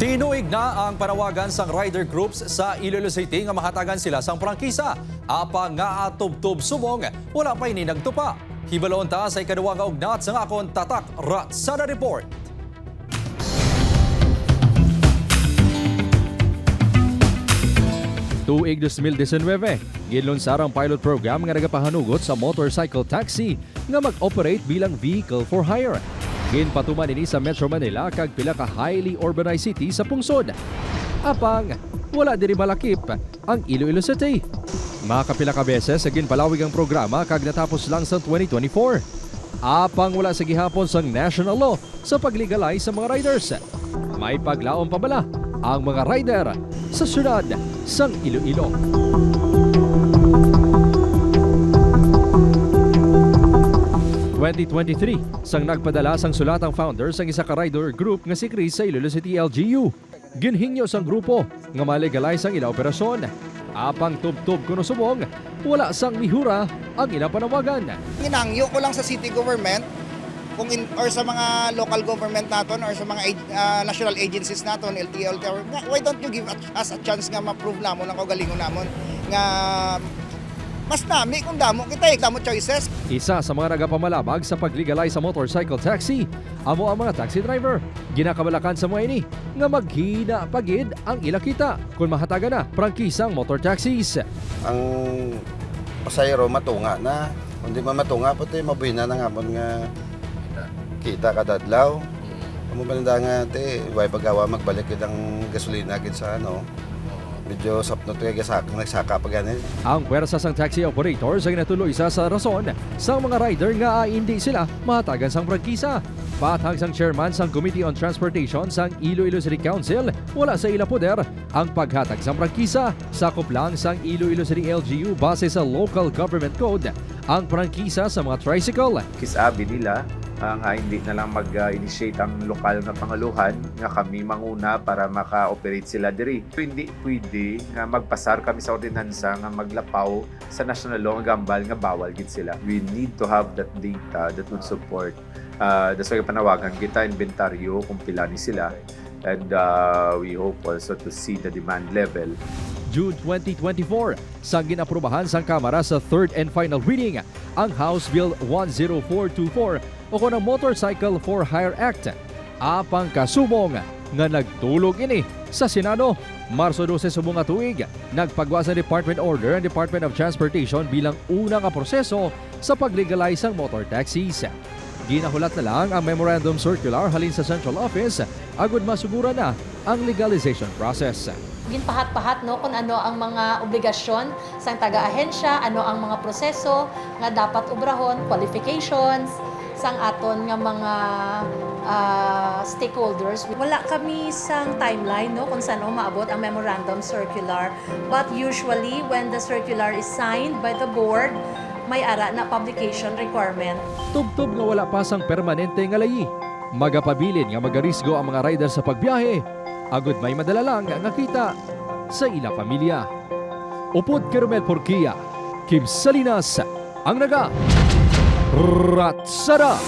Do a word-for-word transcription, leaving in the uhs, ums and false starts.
Inuig na ang panawagan sang rider groups sa Iloilo City nga mahatagan sila sang prangkisa. Apang nga tubtob subong, wala pa ini nagtupa. Hibalon ta sa ikaduwa nga ugnat sang akon Tatak Ratsada Report. Tuig dos mil disinwebe, ginlunsar ang pilot program nga nagapahanugot sa motorcycle taxi nga mag-operate bilang vehicle for hire. Ginpatuman ini sa Metro Manila kag pila ka highly urbanized city sa pungsod. Apang wala diri malakip ang Iloilo City. Makapila ka beses sa ginpalawig ang programa kag natapos lang sa twenty twenty-four. Apang wala sa gihapon sang national law sa pag-legalize sa mga riders. May paglaom pa bala ang mga rider sa siyudad sang Iloilo. Twenty twenty-three, sang nagpadala sang sulat ang founder sang isa ka rider group nga si Chris sa Iloilo City L G U. Ginhingyo sang grupo nga ma-legalize ang ila operasyon. Apang tubtob kuno subong, wala sang mihura ang ila panawagan. Ginhangyo ko lang sa city government kung in, or sa mga local government naton or sa mga ag-, ah, national agencies naton, L T O, L T O, nga, why don't you give a, us a chance nga ma-prove namon ang kaugalingon namon nga mas nami kung damo kita, eh, damo choices. Isa sa mga nagapamalabag sa pag-legalize sa motorcycle taxi amo ang mga taxi driver. Ginakabalakan sa mga ini nga maghina pa gid ang ila kita kon mahatagan na prangkisa ang motor taxis. Ang pasahero matunga na. Kung di man matunga, pati mabuhina na nga amon nga kita kada adlaw. Amo ba nanda nga, te, way pagawa magbalik gid ang gasolina gid sa, ano, medyo sapnot kay gasak-, nagsaka pa gani. Ang pwersa sang taxi operators ang natulo isa sa rason sang mga rider nga, ah, indi sila mahatagan sang prangkisa. Patag sang chairman sang Committee on Transportation sang Iloilo City Council, wala sa ila poder ang paghatag sang prangkisa. Sakop lang sang Iloilo City L G U base sa Local Government Code ang prangkisa sa mga tricycle. Kisabi nila, ah, nga hindi na lang mag-initiate ang lokal nga pangulohan nga kami manguna para maka-operate sila diri. Hindi pwede nga magpasar kami sa ordinansa nga maglapaw sa national law nga gahambal nga bawal gid sila. We need to have that data that would support. Ah, that's why panawagan kita, inventaryo kung pila ni sila. And, ah, we hope also to see the demand level. June twenty twenty-four, sang gin-aprubahan sang Kamara sa third and final reading ang House Bill one zero four two four o kon ang Motorcycle for Hire Act. Apang kasubong nga nagtulog ini sa Senado. Marso dose subong nga tuig, nagpagwa sa department order ang Department of Transportation bilang una nga proseso sa pag-legalize sang motor taxis. Ginahulat na lang ang memorandum circular halin sa Central Office agud masuguran na ang legalization process. Ginpahat-pahat, no, kung ano ang mga obligasyon sang taga-ahensya, ano ang mga proseso nga dapat obrahon, qualifications sang aton nga mga, ah, stakeholders. Wala kami sang timeline, no, kung saan maabot ang memorandum circular. But usually, when the circular is signed by the board, may ara na publication requirement. Tubtob nga wala pa sang permanente nga layi, magapabilin nga magarisgo ang mga rider sa pagbiyahe, agud may madala lang nga kita sa ila pamilya. Upod kay Romel Porquia, Kim Salinas, ang naga, Ratsada.